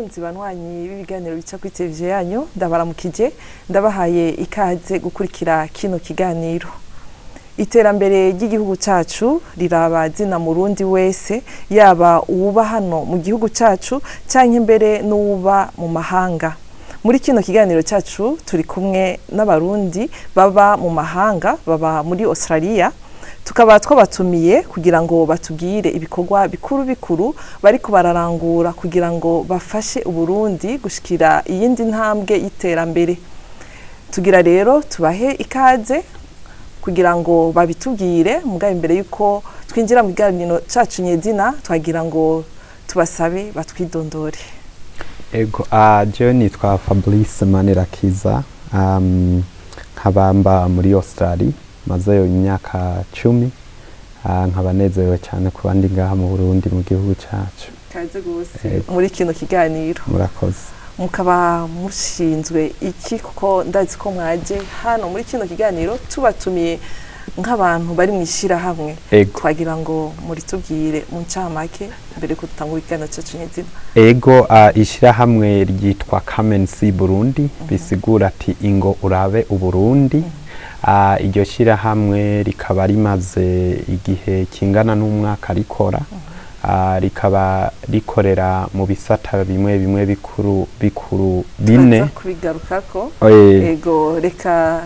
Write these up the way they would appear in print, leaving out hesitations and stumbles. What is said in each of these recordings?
Bakunzi banywanyi b'ibiganiro bica kuri televiziyo yanyu, ndabaramukije, ndabahaye ikaze gukurikira kino kiganiro. Iterambere ry'igihugu cyacu riraba zina murundi wese, yaba uwuba hano mu gihugu cyacu cyangwa imbere n'uwuba mu mahanga. Muri kino kiganiro cyacu turi kumwe n'Abarundi baba mu mahanga, baba muri Australia. Tukaba twabatumiye kugira ngo batubwire ibikorwa bikuru bikuru bariko bararangura kugira ngo bafashe Uburundi gushikira iyindi ntambwe y'iterambere. Tugira rero tubahe ikaze kugira ngo babitubwire. Mugabo imbere yuko twinjira mu kiganiro cacu nyezina, twagira ngo tubasabe batwidondore. Ego, jewe nitwa Fabrice Manirakiza, nkaba mba muri Australia, mazeyo imyaka 10, nkaba nezerewe cyane kuba ndi ngaha mu Burundi, mu gihugu cacu. Kaze gose Ego. muri kino kiganiro. Murakoze. Mukaba mushinzwe iki? Kuko ndazi ko mwaje hano muri kino kiganiro tubatumiye nk'abantu bari mu ishyirahamwe. Ego. Twagira ngo muritubwire mu ncamake mbere yuko dutangura ikiganiro cyacu nyezina. Ego, ishirahamwe ryitwa Come and See Burundi, bisigura ati "Ingo urabe Uburundi". Iryo shirahamwe rikaba rimaze igihe kingana n'umwaka rikora, rikaba rikorera mu bisata bimwe bimwe bikuru bikuru bine. Turaza kubigarukako. Ego, reka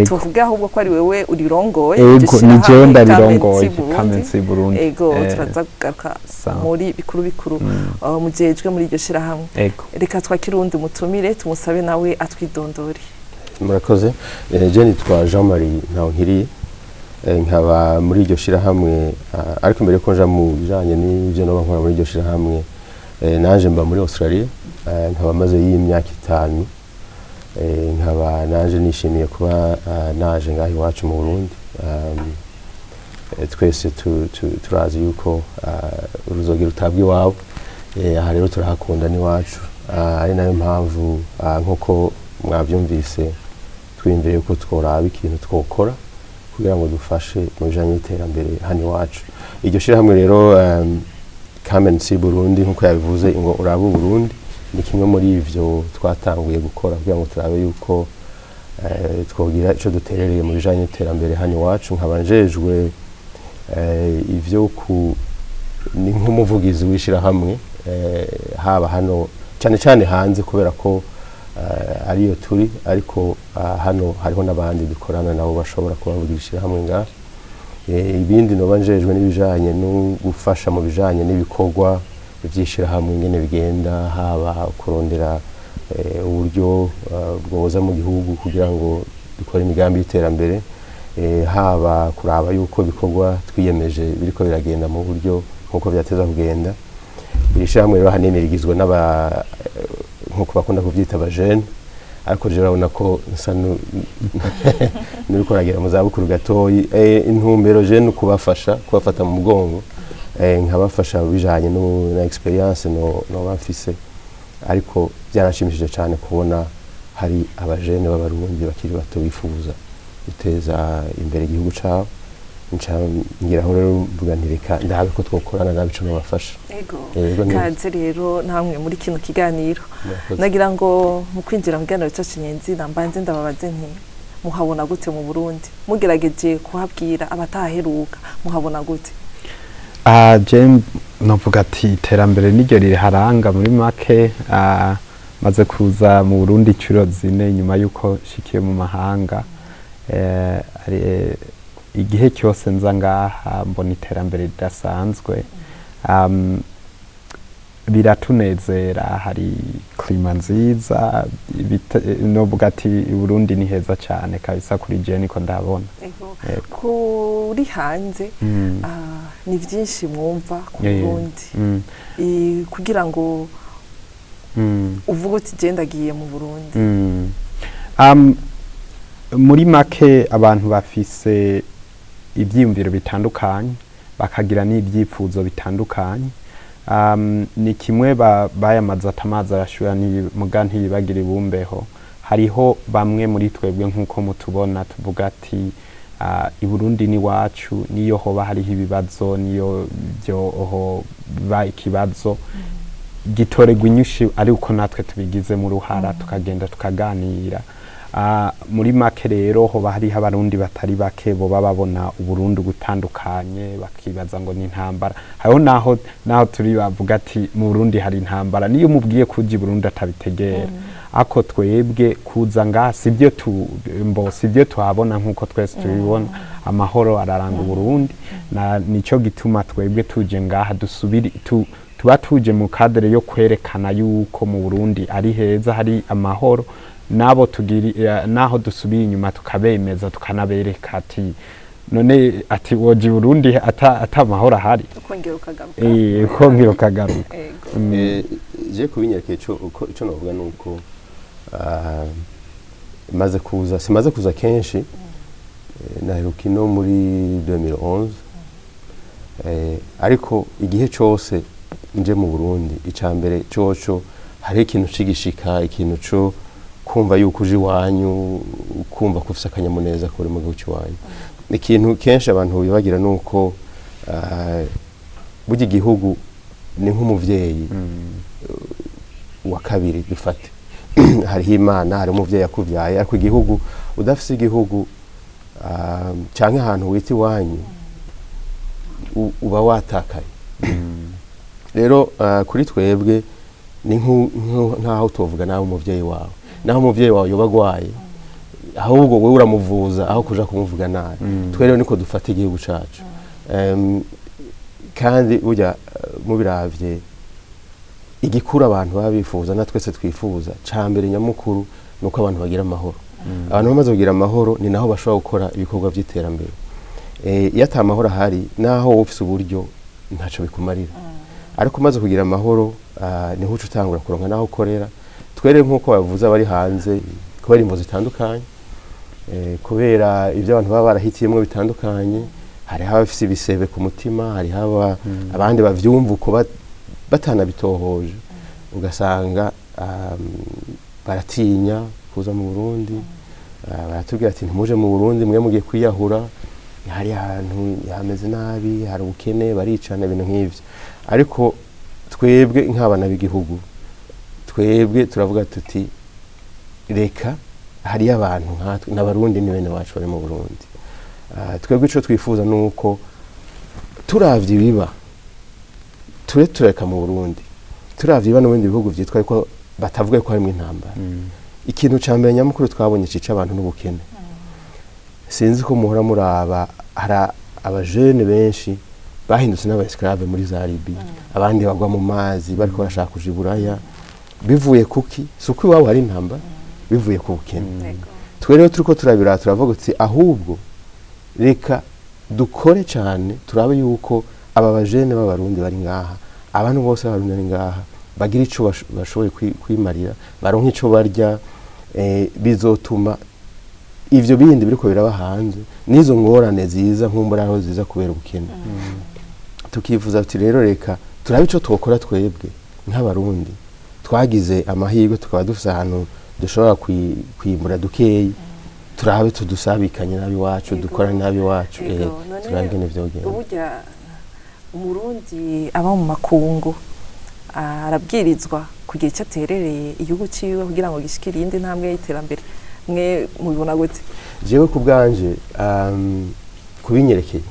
tuvuge ahubwo ko ari wewe urirongoye Ego, iryo ni jewe shirahamwe. ndarirongoye. Come and See. Come and See Burundi. Ego, turaza kugaruka Sawa. muri bikuru bikuru mujejwe muri iryo shirahamwe. Ego. Reka twakire uwundi mutumire, tumusabe nawe atwidondore. Murakoze. Je nitwa Jean Marie Ntawunkiriye, nkaba muri iryo shirahamwe, ariko mbere ko nja mu bijanye n'ivyo noba nkora muri iryo shirahamwe, nanje mba muri Australia, nkaba maze y'imyaka 5, nkaba nanje nishimiye kuba naje ngaho iwacu mu Burundi. Twese turazi yuko uruzogi rutabwa iwabo. Aha rero turahakunda n'iwacu, ari nayo mpamvu, nk'uko mwabyumvise, twiyumviye yuko tworaba ikintu twokora kugira ngo dufashe mu bijanye n'iterambere hano iwacu. Iryo shirahamwe rero, Come and See Burundi, nk'uko yabivuze ngo "Urabe Burundi", ni kimwe muri ivyo twatanguye gukora kugira ngo turabe yuko twogira ico duterereye mu bijanye n'iterambere hano iwacu. Nkaba njejwe ivyo ku ni nk'umuvugizi w'ishirahamwe, haba hano, cyane cyane hanze, kubera ko ariyo turi, ariko hano hariho n'abandi dukorana nabo bashobora kubavugira ishirahamwe ngaha. Ibindi noba njejwe n'ibijanye no gufasha mu bijanye n'ibikorwa vy'ishirahamwe ingene bigenda, haba kurondera uburyo bwoza mu gihugu kugira ngo dukore imigambi y'iterambere, haba kuraba yuko ibikorwa twiyemeje biriko biragenda mu buryo nk'uko vyateza kugenda. Iri shirahamwe rero ahanini rigizwe n'aba nk'uko bakunda kuvyita abajene, ariko je urabona ko nsa n'uriko uragera mu zabukuru gatoyi. Intumbero je ni ukubafasha, kubafata mu mugongo, nkabafasha bijanye na experience no noba mfise. Ariko byaranshimishije cyane kubona hari abajene b'Abarundi bakiri bato bifuza guteza imbere igihugu cabo. Nca ngiraho rero mvuga nti reka ndabe ko twokorana, nabe ico nobafasha. Ego. Yego, Kaze rero namwe muri kino kiganiro. Murakoze. Nagira ngo mu kwinjira mu kiganiro cyacu nyenzina mbanze ndababaze nti muhabona gute mu Burundi? Mugerageje kuhabwira abataheruka, muhabona gute? Je novuga ati iterambere niryo riharanga muri make. Maze kuza mu Burundi inshuro zine nyuma yuko nshikiye mu mahanga. Igihe cyose nza ngaha mbona iterambere ridasanzwe. Biratunezera, hari climat nziza, novuga ati i Burundi ni heza cyane kabisa, kuri je niko ndabona. Ego. Yego. Kuri hanze, ni byinshi mwumva ku Burundi. Kugira ngo uvuge uti je ndagiye mu Burundi. Muri make abantu bafise ivyiyumviro bitandukanye, bakagira n'ibyifuzo bitandukanye. Ni kimwe bayamaze ati amazi arashuha muga ntiyibagira ibumbeho. Hariho bamwe muri twebwe, nk'uko mutubona, tuvuga ati i Burundi ni wacu, niyo hoba hariho ibibazo, niyo byo hoba ikibazo. Gitorerwa inyishu ari uko natwe tubigizemo uruhara, tukagenda tukaganira. Muri make rero, hoba hariho Abarundi batari bake boba babona Uburundi gutandukanye, bakibaza ngo ni intambara. Hariho naho turi bavuga ati mu Burundi hari intambara, niyo umubwiye kuja i Burundi atabitegera. Ako twebwe kuza ngaha sibyo tu mbo sibyo tuhabona nkuko twese tubibona. Amahoro araranga Uburundi, na nico gituma twebwe tuje ngaha dusubiri tuba tuje mu cadre yo kwerekana yuko mu Burundi ari heza, hari amahoro. Nabo tugiri naho dusubiye inyuma tukabemeza, tukanabereka ati none ati woje i Burundi ata mahoro ahari? Ukongera ukagaruka. Ukongera ukagaruka. Ego. Je kubinyerekeye, ico uko ico novuga nuko maze kuza, simaze kuza kenshi. Naheruka ino muri 2011, ariko igihe cose nje mu Burundi, ica mbere coco hariho ikintu c'igishika, ikintu co kumva yuko uje iwanyu, kumva ko ufise akanyamuneza ko uri mu gihugu c'iwanyu. Ikintu kenshi abantu bibagira nuko burya igihugu ni nk'umuvyeyi wa kabiri. Dufate hariho Imana, hari umuvyeyi yakuvyaye, ariko igihugu, udafise igihugu canke ahantu wita iwanyu, uba watakaye. Rero kuri twebwe ni nk'aho tuvuga nawe umuvyeyi wawe, naho umuvyeyi wawe yoba agwaye, ahubwo wowe uramuvuza aho kuja kumuvuga nabi. Twe rero niko dufata igihugu cacu. Kandi burya mubiravye, igikuru abantu baba bifuza na twese twifuza ca mbere nyamukuru ni uko abantu bagira amahoro. Abantu bamaze kugira amahoro ni naho bashobora gukora ibikorwa by'iterambere. Iyo ata mahoro ahari, naho wowe ufise uburyo ntaco bikumarira. Ariko umaze kugira amahoro, niho uca utangura kuronka naho ukorera. Twere nk'uko bavuze, abari hanze kubera imvo zitandukanye, kubera ibyo abantu baba barahitiyemwo bitandukanye, hariho abafise ibisebe ku mutima, hariho abandi bavyumva uko batanabitohoje, ugasanga baratinya kuza mu Burundi. Baratubwira ati ntimuje mu Burundi, mwe mugiye kwiyahura, hari ahantu hameze nabi, hari ubukene, baricana, ibintu nk'ivyo. Ariko twebwe nk'abana b'igihugu, twebwe turavuga tuti reka, hariyo abantu nkatwe n'Abarundi, ni bene wacu bari mu Burundi. Twebwe ico twifuza ni uko turavye ibiba, ture tureka mu Burundi, turavye ibiba no mu bindi bihugu vyitwa ko batavuga ko harimwo intambara, ikintu ca mbere nyamukuru twabonye cica abantu n'ubukene. Sinzi ko muhora muraba, hari abajene benshi bahindutse n'aba esclave muri za Libye, abandi bagwa mu mazi bariko barashaka kuja i Buraya. Bivuye kuki? Si uko iwabo hari intambara, bivuye ku bukene. Twe rero turiko turabira, turavuga uti ahubwo reka dukore cyane, turabe yuko aba bajene b'Abarundi bari ngaha, abantu bose b'Abarundi bari ngaha bagira ico bashoboye kwimarira, baronke ico barya. Bizotuma ivyo bindi biriko biraba hanze n'izo ngorane ziza nkumbura aho ziza kubera ubukene. Tukifuza tuti rero reka turabe ico twokora twebwe nk'Abarundi twagize amahirwe tukaba dufise ahantu dushobora kwimbura dukeyi, turabe tudusabikanye n'abiwacu, dukorane n'abiwacu, None turabe ingene vyogenda. Burya Umurundi aba mu makungu arabwirizwa kugira icyo aterereye igihugu ciwe kugira ngo gishikire iyindi ntambwe y'iterambere. Mwe mubibona gute? Jewe ku bwanje, kubinyerekeye,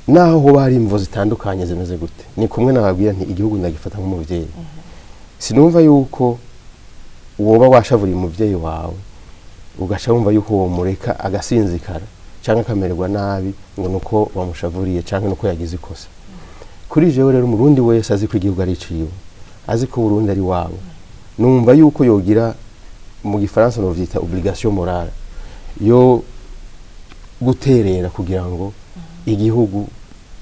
naho hoba hari imvo zitandukanye zimeze gute, ni kumwe nababwira nti igihugu ndagifata nk'umuvyeyi. Sinumva yuko woba washavuriye umuvyeyi wawe ugaca wumva yuko womureka agasinzikara cyangwa akamererwa nabi ngo nuko wamushavuriye cyangwa nuko yagize ikosa. Kuri jewe rero, Umurundi wese azi ko igihugu ari iciwe, azi ko Uburundi ari wabo, numva yuko yogira, mu gifaransa novyita obligation morale, yo guterera kugira ngo igihugu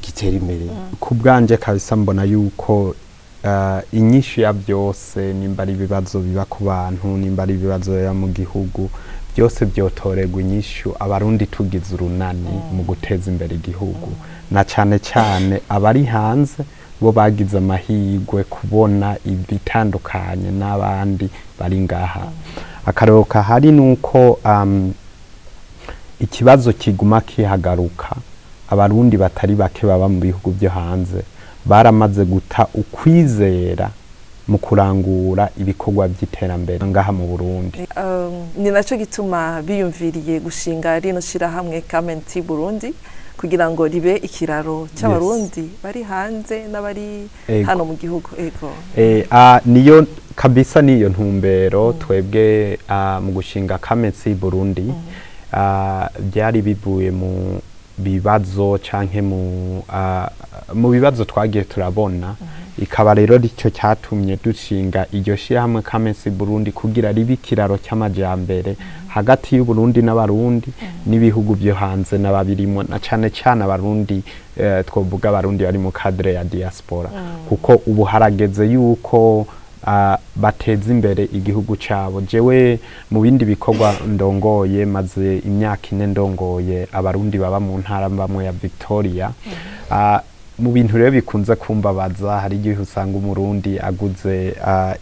gitere imbere. Ku bwanje kabisa mbona yuko inyishu ya byose, nimba ari ibibazo biba ku bantu, nimba ari ibibazo biba mu gihugu, byose byotorerwa inyishu Abarundi tugize urunani mu guteza imbere igihugu, na cane cane abari hanze bo bagize amahirwe kubona ibitandukanye n'abandi bari ngaha. Akarorero kahari nuko ikibazo kiguma kihagaruka, Abarundi batari bake baba mu bihugu byo hanze Baramaze guta ukwizera mu kurangura ibikorwa by'iterambere ngaha mu Burundi. Ni nacyo gituma biyumviriye gushinga rino shirahamwe Kamenti Burundi, kugira ngo ribe ikiraro cy'Abarundi bari hanze n'abari hano mu gihugu. Ego. Niyo kabisa, niyo ntumbero. Twebwe mu gushinga Kamensi Burundi, byari bivuye mu bibazo canke mu bibazo twagiye turabona. Ikaba rero icyo cyatumye dushinga iryo shyirahamwe Kamensi Burundi, kugira ribe ikiraro cy'amajambere hagati y'Uburundi n'Abarundi n'ibihugu byo hanze n'ababirimo, na cane cane Abarundi, twovuga Abarundi bari mu cadre ya diaspora, kuko ubu harageze yuko bateza imbere igihugu cabo. Jewe mu bindi bikorwa ndongoye, maze imyaka 4 ndongoye Abarundi baba mu ntara mbamwe ya Victoria. Mu bintu rero bikunze kumbabaza, hari igihe usanga Umurundi aguze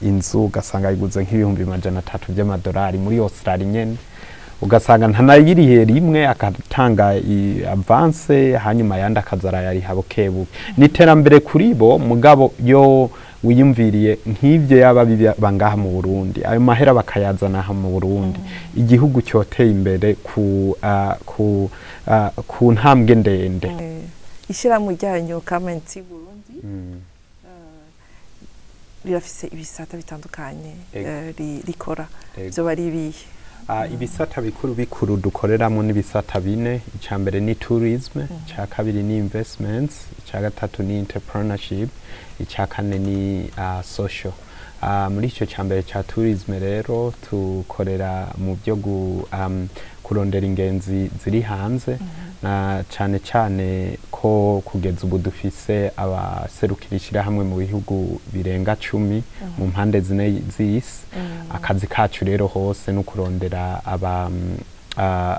inzu, ugasanga ayiguze nk'300,000 by'amadolari muri Australia nyene, ugasanga ntanayirihe rimwe, agatanga avance, hanyuma ayandi akaza arayariha bukebuke. Ni iterambere kuri bo, mugabo yo wiyumviriye nk'ibyo yaba biba ngaha mu Burundi, ayo mahera bakayazana aha mu Burundi, igihugu cyoteye imbere ku ntambwe ndende. Ishyirahamwe ryanyu Kamenti Burundi rirafise ibisata bitandukanye rikora. Byo bari ibihe? Ibisata bikuru bikuru dukoreramo n'ibisata bine. Icya mbere ni tourism, icya kabiri ni investments, icya gatatu ni entrepreneurship, icya kane ni social. Muri icyo cya mbere cya tourism rero, tukorera mu byo kurondera ingenzi ziri hanze, na cyane cyane ko kugeza ubu dufise abaserukira ishyirahamwe mu bihugu birenga 10 mu mpande zine z'isi. Akazi kacu rero hose no kurondera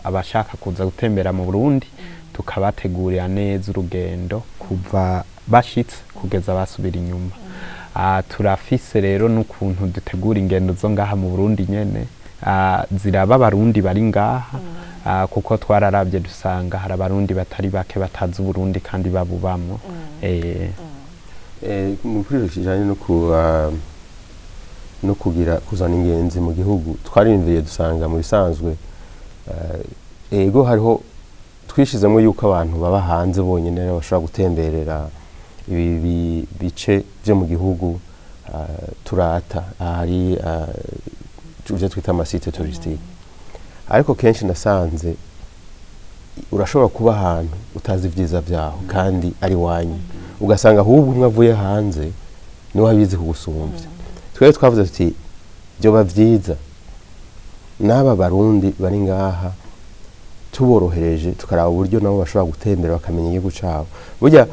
abashaka kuza gutembera mu Burundi, tukabategurira neza urugendo kuva bashitse kugeza basubira inyuma. Turafise rero n'ukuntu dutegura ingendo zo ngaha mu Burundi nyene, ziraba Abarundi bari ngaha, kuko twararavye dusanga hari Abarundi batari bake batazi Uburundi kandi babubamwo. Mu kuri icyo kijanye no kugira kuzana ingenzi mu gihugu, twariyumviye dusanga mu bisanzwe, ego, hariho twishizemo yuko abantu baba hanze bonyine aribo bashobora gutemberera ibi bice byo mu gihugu, turata ahari ibyo twita ama sites touristiques. Ariko kenshi nasanze urashobora kuba ahantu utazi ibyiza byaho kandi ari wanyu, ugasanga ahubwo umwe avuye hanze niwe abizi kugusumbya. Twebwe twavuze tuti byoba byiza n'aba Barundi bari ngaha tuborohereje, tukaraba uburyo nabo bashobora gutembera bakamenya igihugu cyabo. Burya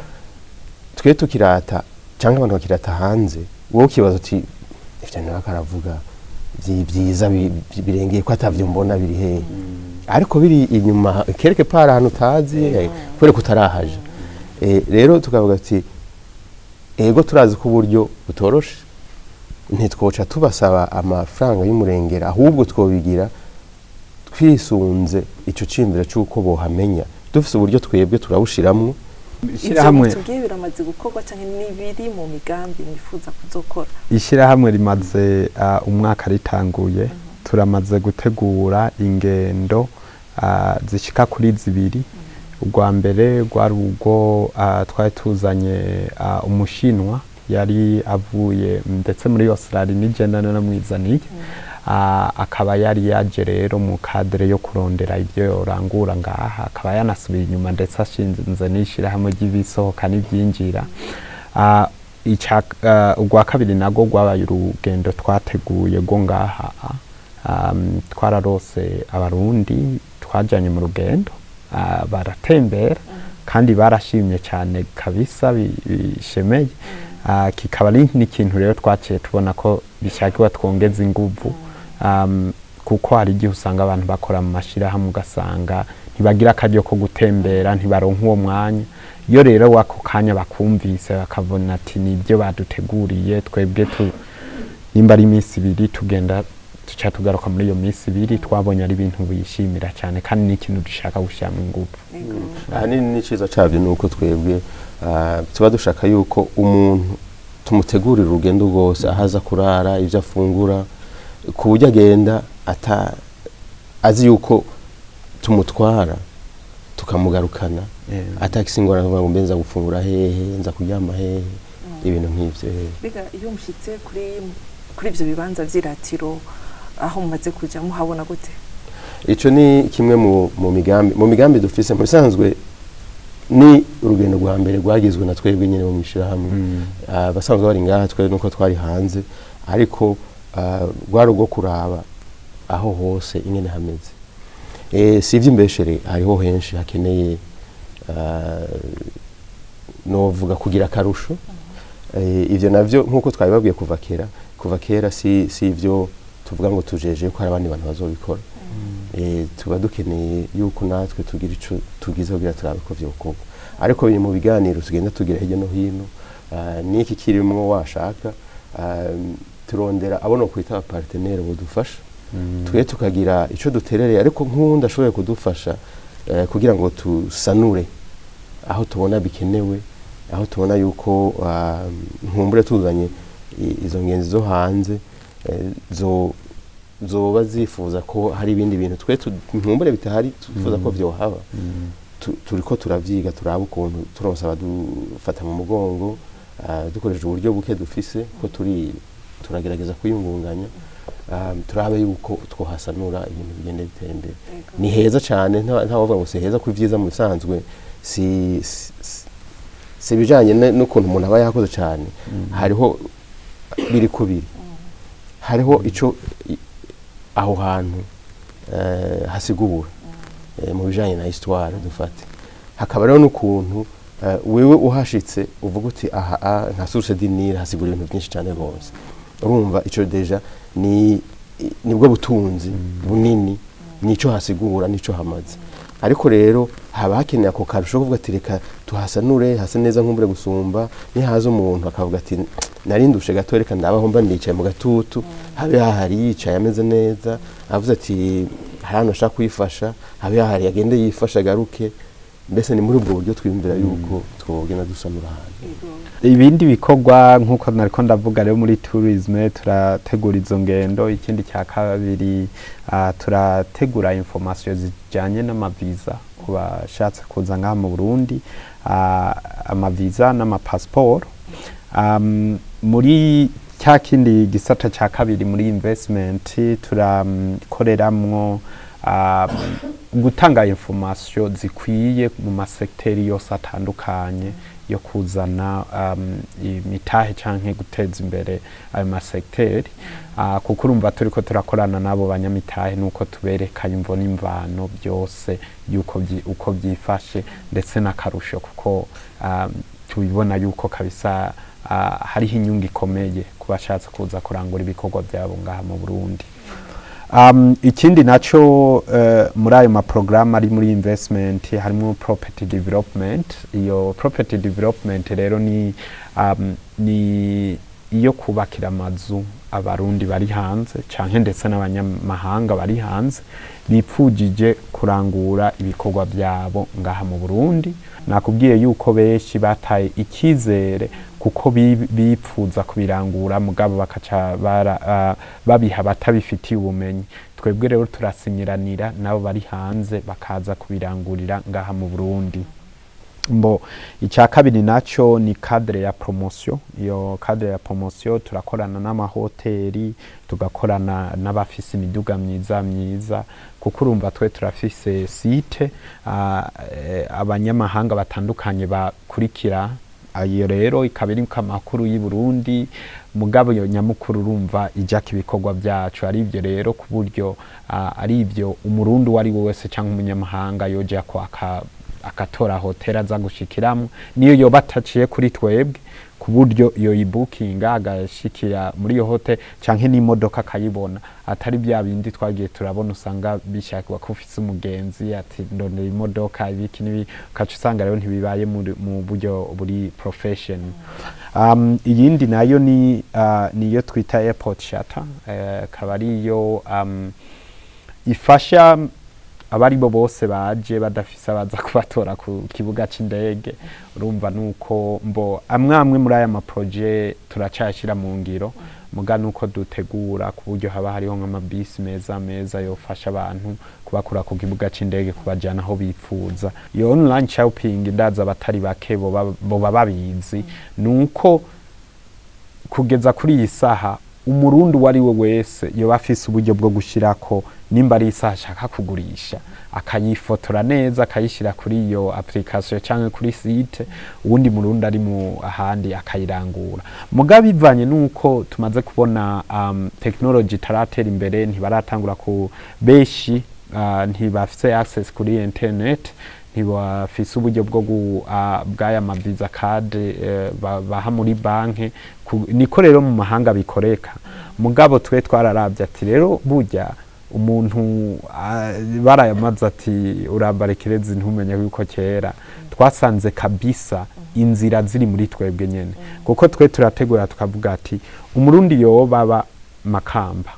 twe tukirata cyangwa abantu bakirata hanze, wowe ukibaza uti ivyo nawe akaravuga byiza birengeye ko atavyo mbona, biri hehe? Ariko biri inyuma quelque part ahantu utazi, kubera ko utarahaja. Rero tukavuga ati ego, turazi ko uburyo butoroshe, ntitwoca tubasaba amafaranga y'umurengera, ahubwo twobigira twisunze ico ciyumviro c'uko bohamenya. Dufise uburyo, twebwe turawushiramwo. Ivyo Ishyirahamwe mutubwiye biramaze gukorwa canke n'ibiri mu migambi mwifuza kuzokora? Ishyirahamwe rimaze umwaka ritanguye. Turamaze gutegura ingendo zishika kuri zibiri. Urwa mbere rwari urwo twari tuzanye Umushinwa yari avuye ndetse muri Australia, n'igenda namwizaniye. Akaba yari yaje rero mu cadre yo kurondera ibyo yorangura ngaha, akaba yanasubiye inyuma ndetse ashinze n'ishyirahamwe ry'ibisohoka n'ibyinjira. Urwa kabiri narwo rwabaye urugendo twateguye rwo ngaha. Twararose Abarundi twajanye mu rugendo, baratembera kandi barashimye cyane kabisa bishemeye. Kikaba ari n'ikintu rero twaciye tubona ko bishakiwa twongeza inguvu, kuko hari igihe usanga abantu bakora mu mashirahamwe, ugasanga ntibagira akaryo ko gutembera, ntibaronka uwo mwanya. Iyo rero wako kanya bakumvise, bakabona ati nibyo baduteguriye, twebwe tu nimba ari iminsi 2 tugenda. Tuca tugaruka muri iyo minsi 2. Twabonye ari ibintu bishimira cyane kandi ni ikintu dushaka gushyiramo ingufu. Ahanini n'icyiza cyabyo ni uko twebwe tuba dushaka yuko umuntu tumutegurira urugendo rwose, aho aza kurara, ibyo afungura, ku buryo agenda azi yuko tumutwara tukamugarukana atakisi ingorane ngo mbe nza gufungura hehe, nza kuryama hehe, ibintu nk'ibyo. Mbega iyo mushyitse kuri ibyo bibanza by'iratiro, aho mumaze kujya, muhabona gute? Icyo ni kimwe mu migambi dufise. Mu bisanzwe ni urugendo rwa mbere rwagizwe na twebwe nyine mu ishyirahamwe. Abasanzwe bari ngaha, twe nuko twari hanze, ariko rwari urwo kuraba aho hose ingene hameze. Si iby'imbeshere, hariho henshi hakeneye novuga kugira akarusho. Ivyo navyo nkuko twabibabwiye kuva kera, si ivyo tuvuga ngo tujeje ko hari abandi bantu bazobikora. Tuba dukeneye yuko natwe tugira ico tugize kugira turabe ko vyokorwa, ariko biri mu biganiro tugenda tugira hirya no hino. N'iki kirimwo washaka, turondera abo no kwita partenaire bodufasha, twe tukagira ico duterereye, ariko nk'uwundi ashoboye kudufasha kugira ngo tusanure aho tubona bikenewe, aho tubona yuko nkumbure tuzanye izo ngenzi zo hanze, zo zoba zifuza ko hari ibindi bintu twe nkumbure bitahari twifuza ko vyohaba. Turiko turavyiga, turaba ukuntu turonsa abadufata mu mugongo, dukoresheje uburyo buke dufise, ko turi turagerageza kwiyungunganya, turabe yuko twohasanura ibintu bigende bitera imbere. Ni heza cyane, nta wovuga ngo si heza, ko ibyiza mu bisanzwe si ibijanye n'ukuntu umuntu aba yakoze cyane. Hariho biri kubiri, hariho ico aho hantu hasigura mu bijanye na histoire dufate, hakaba rero n'ukuntu wewe uhashitse uvuga uti aha nka Source du Nil hasigura ibintu byinshi cyane rwose. Urumva ico déjà ni nibwo butunzi bunini, nico hasigura, nico hamaze. Ariko rero haba hakeneye ako karusho kuvuga ati reka tuhasanure hase neza nkumbure gusumba, nihaza umuntu akavuga ati narindushe gato, reka ndabaho mba nicaye mu gatutu, habe hahari yicaye ameze neza, avuze ati hari ahantu ashaka kwifasha, habe hahari agende yifashe agaruke. Mbese ni muri ubwo buryo twiyumvira yuko twogenda dusanura ahantu. Ibindi bikorwa nk'uko nariko ndavuga rero, muri tourisme turategura izo ngendo. Ikindi cya kabiri, turategura information zijanye n'amaviza ku bashatse kuza ngaha mu Burundi, amaviza n'amapasiporo. Muri cya kindi gisata cya kabiri muri investment turakoreramwo gutanga information zikwiye mu masekiteri yose atandukanye yo kuzana imitahe canke guteza imbere ayo masekiteri, kuko urumva turiko turakorana n'abo banyamitahe nuko tubereka imvo n'imvano byose yuko uko byifashe, ndetse n'akarusho, kuko tubibona yuko kabisa hariho inyungu ikomeye ku bashatse kuza kurangura ibikorwa byabo ngaha mu Burundi. Ikindi naco, muri ayo maprograme ari muri investment harimo property development. Iyo property development rero ni iyo kubakira amazu Abarundi bari hanze canke ndetse n'abanyamahanga bari hanze bipfujije kurangura ibikorwa byabo ngaha mu Burundi. Nakubwiye yuko benshi bataye ikizere kuko bipfuza kubirangura, mugabo bakaca babiha batabifitiye ubumenyi. Twebwe rero turasinyiranira nabo bari hanze bakaza kubirangurira ngaha mu Burundi. Mbo icya kabiri naco ni cadre ya promotion. Iyo cadre ya promotion turakorana n'amahoteli, tugakorana n'abafise imiduga myiza myiza, kuko urumva twe turafise site abanyamahanga batandukanye bakurikira. Iyo rero ikaba iri amakuru y'i Burundi, mugabo iyo nyamukuru urumva ijako ibikorwa byacu ari ibyo rero, ku buryo ari ibyo Umurundi uwo ari we wese cyangwa umunyamahanga yoja ko akatora hoteli aza gushikiramo, niyo yoba ataciye kuri twebwe. ku buryo iyo yibukinga agashikira muri iyo hotel canke n'imodoka akayibona, atari bya bindi twagiye turabona usanga bishakwa ko ufise umugenzi ati ndondera imodoka ibiki n'ibi, ukaca usanga rero ntibibaye mu buryo buri profession. Iyindi nayo ni niyo twita airport shuttle, akaba ariyo ifasha abari bo bose baje badafise abaza kubatora ku kibuga c'indege. Urumva nuko mbo amwe amwe muri aya ma projets turacayashira mu ngiro, muga nuko dutegura ku buryo haba hariho nk'amabisi meza meza yofasha abantu kubakura ku kibuga c'indege kubajana aho bipfuza. Iyo online shopping, ndaza abatari bake boba babizi, nuko kugeza kuri iyi saha Umurundi uwo ari we wese yoba afise uburyo bwo gushirako nimba ari isaha ashaka kugurisha, akayifotora neza, akayishyira kuri iyo application cyangwa kuri site, uwundi Murundi ari mu ahandi akayirangura. Mugabo bivanye nuko tumaze kubona technology itaratera imbere, ntibaratangura ku benshi, ntibafise access kuri internet, ntibafise uburyo bwo bw'aya ma Visa card baha muri banke. Niko rero mu mahanga bikoreka. Mugabo twe twararavye ati rero burya umuntu barayamaze ati urambara ikirezi ntumenye yuko kera. Twasanze kabisa inzira ziri muri twebwe nyene, kuko twe turategura tukavuga ati Umurundi yoba Makamba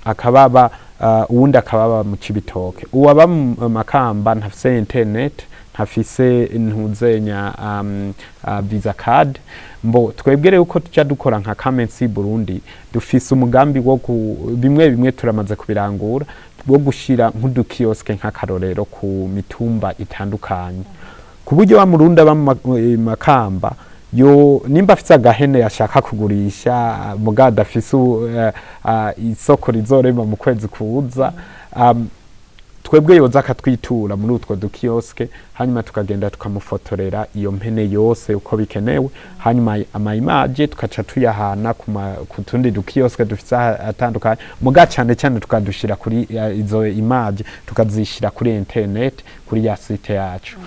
akababa, uwundi akababa mu Cibitoke, uwaba mu Makamba ntafise internet, ntafise ntuzenya Visa card. Mbo twebwe rero uko tuca dukora nka Kamensi Burundi, dufise umugambi wo bimwe bimwe turamaze kubirangura, wo gushira nk'udu kiosque nk'akarorero ku mitumba itandukanye, ku buryo wa Murundi aba mu Makamba yo nimba afise agahene yashaka kugurisha, muga adafise isoko rizorema mu kwezi kuza, twebwe yoza akatwitura muri utwo du kiosque, hanyuma tukagenda tukamufotorera iyo mpene yose uko bikenewe, hanyuma ama images tukaca tuyahana ku tundi du kiosque dufise atandukanye. Muga cane cane tukadushira kuri izo images tukazishira kuri internet, kuri ya site yacu.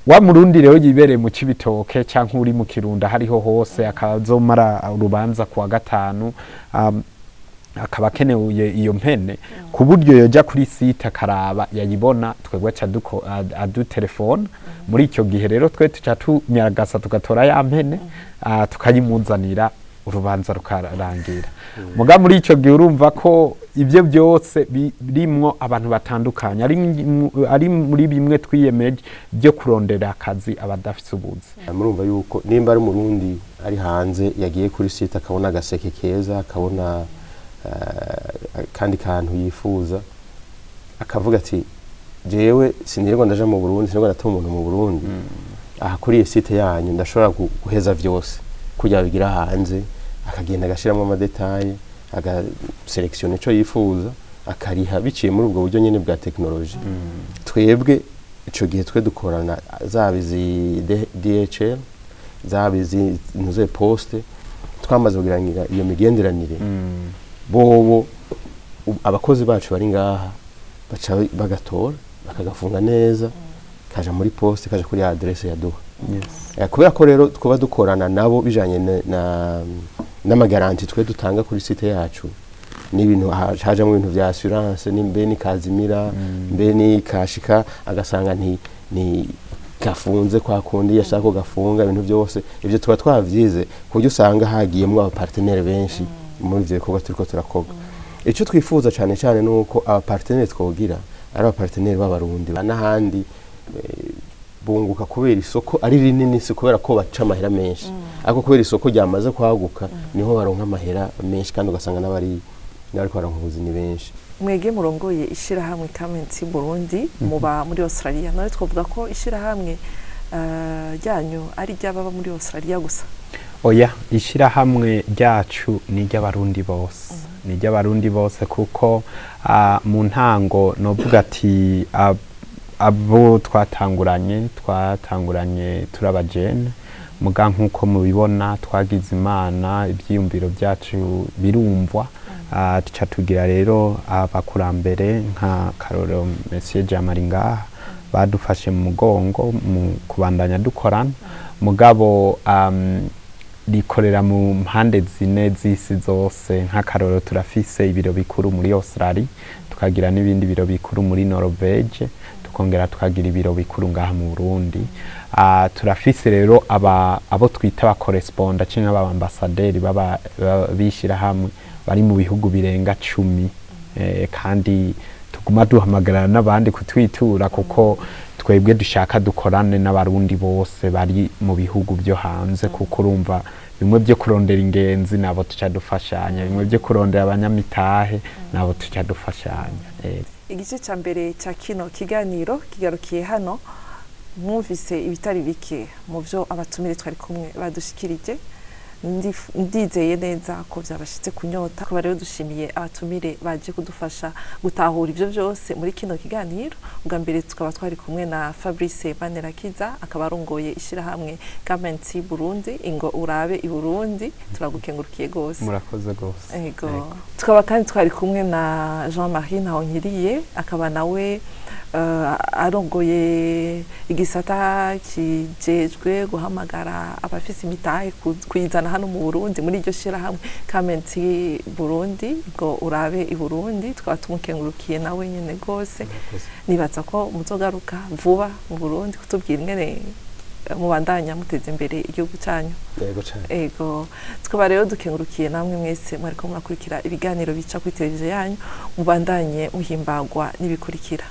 Wa Murundi rero yibereye mu Cibitoke canke uri mu Kirundo hariho hose, akazomara urubanza kuwa gatanu, akaba akeneye iyo mpene, ku buryo yoja kuri site akaraba yayibona, twebwe aca adutelefona. Muri icyo gihe rero twe tuca tunyaragasa tugatora ya mpene, tukayimuzanira, urubanza rukarangira. Muga muri icyo gihe urumva ko ibyo byose birimwo abantu batandukanye, ari muri bimwe twiyemeje byo kurondera akazi abadafise ubuzi. Murumva yuko nimba ari Umurundi ari hanze yagiye kuri site akabona agaseke keza, akabona akandi kantu yifuza, akavuga ati jewe sinirwa ndaja mu Burundi, sinirwa ndatuma umuntu mu Burundi, aha kuri iyi site yanyu ndashobora guheza vyose kugira bigira hanze, akagenda agashiramo ama détails, agaselekisiona ico yifuza, akariha biciye muri ubwo buryo nyene bwa tekinoloji. Twebwe ico gihe twe dukorana zaba izi DHL, zaba izi ntuze poste, twamaze kugirangira iyo migenderanire, bobo abakozi bacu bari ngaha baca bagatora, bakagafunga neza, kaja muri poste, kaja kuri adresse yaduha. Kubera ko rero twaba dukorana nabo bijanye n'ama garanties twe dutanga kuri site yacu, n'ibintu hajamwo ibintu vya assurance, ni mbe ni kazimira, mbe ni kashika, agasanga nti ni gafunze kwa kundi yashaka ko gafunga. Ibintu byose ivyo tuba twavyize, ku buryo usanga hagiyemwo aba partenaires benshi muri ivyo bikorwa turiko turakorwa. Icyo twifuza cyane cyane ni uko aba partenaires twogira ari aba partenaires b'Abarundi n'ahandi bunguka kubera isoko ari rinini, si kubera ko baca amahera menshi, ariko kubera isoko ryamaze kwaguka niho baronka amahera menshi, kandi ugasanga n'abari baronka ubuzi ni benshi. Mwege murongoye ishirahamwe Kamensi Burundi, muba muri Australia, nawe twavuga ko ishirahamwe ryanyu ari ry'ababa muri Australia gusa? Oya, ishyirahamwe ryacu ni iry'Abarundi bose, ni iry'Abarundi bose, kuko mu ntango novuga ati abo twatanguranye turabajene, muga nk'uko mubibona twagize Imana ibyiyumviro byacu birumvwa, tuca tugira rero abakurambere nka Karorero Monsieur Jamari ngaha badufashe mu mugongo mu kubandanya dukorana. Mugabo Rikorera mu mpande zine z'isi zose. Nk'akarorero, turafise ibiro bikuru muri Australia, tukagira n'ibindi biro bikuru muri Norvege, tukongera tukagira ibiro bikuru ngaha mu Burundi. Turafise rero abo twita aba correspondants canke aba ambasaderi b'ishirahamwe bari mu bihugu birenga 10, kandi tuguma duhamagarana n'abandi kutwitura, kuko twebwe dushaka dukorane n'Abarundi bose bari mu bihugu byo hanze, kuko urumva bimwe byo kurondera ingenzi nabo tuca dufashanya, bimwe byo kurondera abanyamitahe nabo tuca dufashanya. Igice cya mbere cya kino kiganiro kigarukiye hano. Mwumvise ibitari bike mu byo abatumire twari kumwe badushikirije. Ndizeye neza ko byabashitse kunyota. Kuba rero dushimiye abatumire baje kudufasha gutahura ibyo byose muri kino kiganiro. Ubwa mbere tukaba twari kumwe na Fabrice Manirakiza, akaba arongoye ishyirahamwe Gamensi Burundi, Ingo Urabe i Burundi. Turagukengurukiye rwose. Murakoze rwose. Ego. Tukaba kandi twari kumwe na Jean Marie Ntawunkiriye, akaba nawe arongoye igisata kijejwe guhamagara abafise imitahe kuyizana hano mu Burundi muri iryo shirahamwe Kamenti Burundi, ngo urabe i Burundi. Tukaba tumukengurukiye nawe nyene rwose. Nibaza ko muzogaruka vuba mu Burundi kutubwira ingene mubandanya muteza imbere igihugu cyanyu. Yego cyane. Ego. Tukaba rero dukengurukiye namwe mwese mwariko murakurikira ibiganiro bica kuri televiziyo yanyu. Mubandanye muhimbagwa n'ibikurikira.